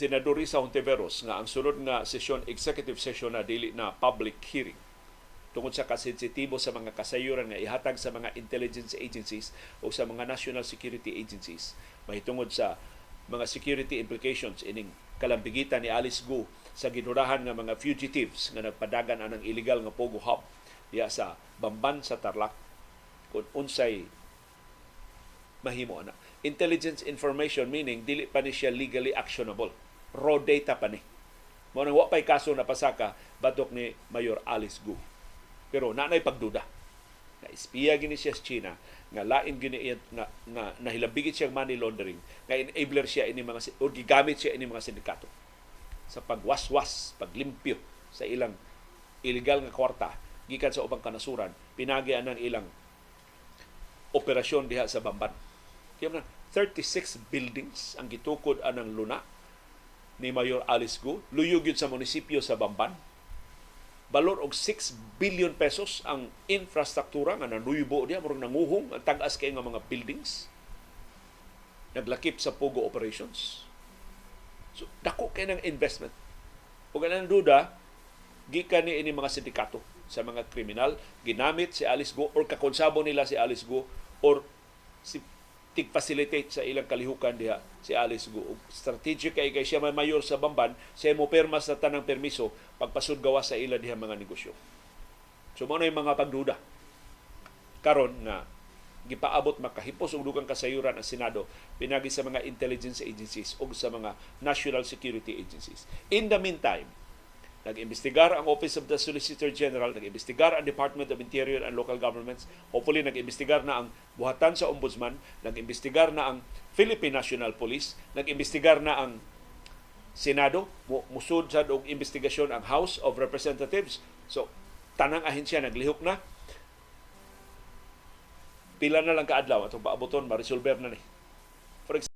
Senador Risa Hontiveros nga ang sunod nga sesyon, executive session na, dili na public hearing, tungod sa kasensitibo sa mga kasayuran nga ihatag sa mga intelligence agencies o sa mga national security agencies mahitungod sa mga security implications ining kalambigitan ni Alice Guo sa ginurahan nga mga fugitives nga nagpadagan anang illegal nga Pogo Hub diha sa Bamban sa Tarlac, kung unsay mahimo ana. Intelligence information, meaning dili pa ni siya legally actionable. Raw data pa ni. Mao nang wa pay kaso na pasaka batok ni Mayor Alice Guo. Pero naanay pagduda na espiya gini siya sa China, nga lain gini nga nahilambigit siyang money laundering, nga enabler siya ini mga or gigamit siya ini mga sindikato sa pagwaswas, paglimpyo sa ilang illegal nga kwarta gikan sa ubang kanasuran pinagi anang ilang operasyon diha sa Bamban. Kaya na 36 buildings ang gitukod anang luna ni Mayor Alice Guo, luyog yun sa munisipyo sa Bamban. Balor og 6 billion pesos ang infrastruktura nga nanuybo diha, murag nanguhong ang tag-as kay nga mga buildings naglakip sa Pogo operations. So dako kay ng investment. Ug anang duda, gikan ni ini mga sindikato sa mga kriminal, ginamit si Alice Guo or kakonsabo nila si Alice Guo or si tig-facilitate sa ilang kalihukan diha si Alice Guo. Strategic kay kay siya may mayor sa Bamban, siya mo perma sa tanang permiso pagpasud gawas sa ila diha mga negosyo. So mao na yung mga pagduda karon nga gipaabot makahipos og dugang kasayuran ang Senado pinagi sa mga intelligence agencies o sa mga national security agencies. In the meantime, nag-imbestigar ang Office of the Solicitor General, nag-imbestigar ang Department of Interior and Local Governments, hopefully nag-imbestigar na ang buhatan sa Ombudsman, nag-imbestigar na ang Philippine National Police, nag-imbestigar na ang Senado, musud sad og investigasyon ang House of Representatives. So, tanang ahensya naglihok na. Pila na lang kaadlaw atong paaboton, ma-resolver na ni. For example,